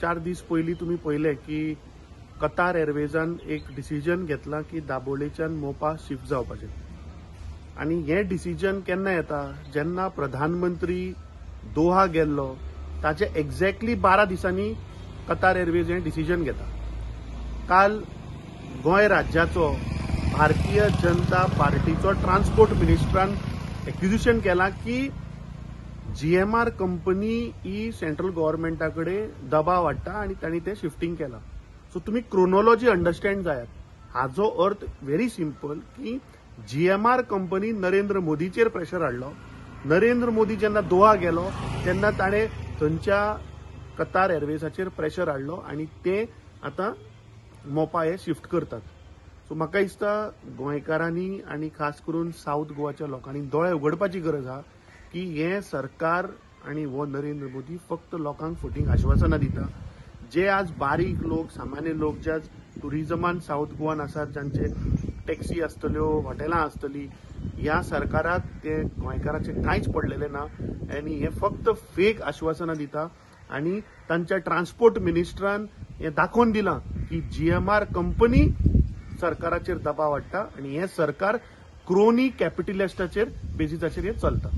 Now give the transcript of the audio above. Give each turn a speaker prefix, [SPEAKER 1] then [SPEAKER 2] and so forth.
[SPEAKER 1] 4 दीस पयलीं तुमी पळयलें की कतार एअरवेजान एक डिसिजन घेतलां की दाबोळेच्यान मोपा शिफ्ट जावपाचें. आनी हें डिसिजन केन्ना येता, जेन्ना प्रधानमंत्री दोहा गेल्लो ताचे एक्झॅक्टली 12 दिसांनी कतार एअरवेज हें डिसिजन घेता. काल गोंय राज्याचो भारतीय जनता पार्टीचो ट्रान्सपोर्ट मिनिस्टरान एक्विजिशन केलां की जीएमआर कंपनी ही सेंट्रल गव्हर्मेंटा कडेन दबाव हाडटा आनी तांणी तें शिफ्टींग केलां. सो तुमी क्रोनोलॉजी अंडरस्टँड जायात. हाजो अर्थ व्हेरी सिंपल की जीएमआर कंपनी नरेंद्र मोदीचेर प्रेशर हाडलो. नरेंद्र मोदी जेन्ना दोहा गेलो तेन्ना ताणें थंयच्या कतार एअरवेजाचेर प्रेशर हाडलो आनी ते आतां मोपा हे शिफ्ट करतात. सो म्हाका दिसता गोंयकारांनी आनी खास करून सावथ गोवाच्या लोकांनी दोळे उगडपाची गरज आहा की हें सरकार आनी हो नरेंद्र मोदी फक्त लोकांक फटींग आश्वासनां दिता. जे आज बारीक लोक, सामान्य लोक जे आज टुरिजमान सावथ गोवान आसात, जांचे टॅक्सी आसतल्यो, हॉटेलां आसतली, ह्या सरकाराक ते गोंयकाराचें कांयच पडलेलें ना आनी हे फक्त फेक आश्वासनां दिता. आनी तांच्या ट्रान्सपोर्ट मिनिस्टरान हें दाखोवन दिलां की जीएमआर कंपनी सरकाराचेर दबाव हाडटा आनी हें सरकार क्रोनी कॅपिटलिस्टाचेर बेजिसाचेर हें चलता.